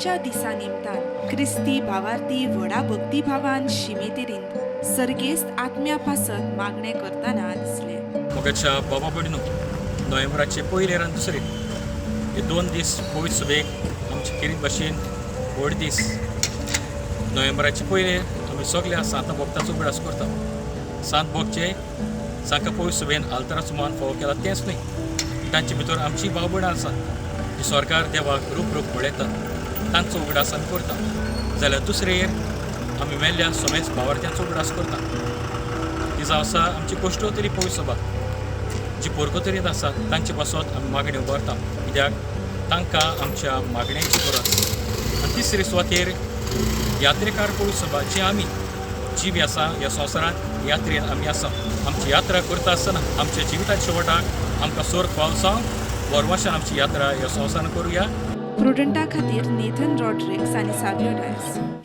जुबलीच्या दिसा निमतान क्रिस्ती भावार्थी व्हडा भक्तीभावान शिमेतेरीन सर्गेस्त आत्म्या पासत मागणें करतना दिसले. मोगाच्या बाबा भयणीनो, नोव्हेंबराचे पयले आनी दुसरे हे 2 दीस पवित्र सभेक आमचे खेरीत भाशेन व्हड दीस. नोव्हेंबराचे पयले आमी सगल्या सांता भक्ताचो उगडास करता. सांत भोगचे जांकां पवित्र सभेन आल्तराचो मान फावो केला तेंच न्हय, तांचे भितर आमची भाव भयणां आसात जी सरकार देवाक रूप रूप पळयतात, तांचो उगडास आमी करता. जाल्यार दुसरेर आमी मेल्ल्या समेज भावार्थ्यांचो उगडास करता. ती जावन आसा आमची कोश्टोतरी पवित्र सभा, जी पोरकोतरींत आसात तांचे पासत आमी मागणी उबारता, कित्याक तांकां आमच्या मागण्यांची गरज. आनी तिसरे सुवातेर यात्रेकार पवित्र सभा, जी आमी जिवी आसा ह्या संवसारांत यात्रेन आमी आसा. आमची यात्रा करता आसतना आमच्या जिविताच्या शेवटाक आमकां सोर फावल जावन बरवाशान आमची यात्रा ह्या संवसारान करुया. प्रुडंटा खातीर नेथन रॉड्रिक्स आनी सावियो डायस.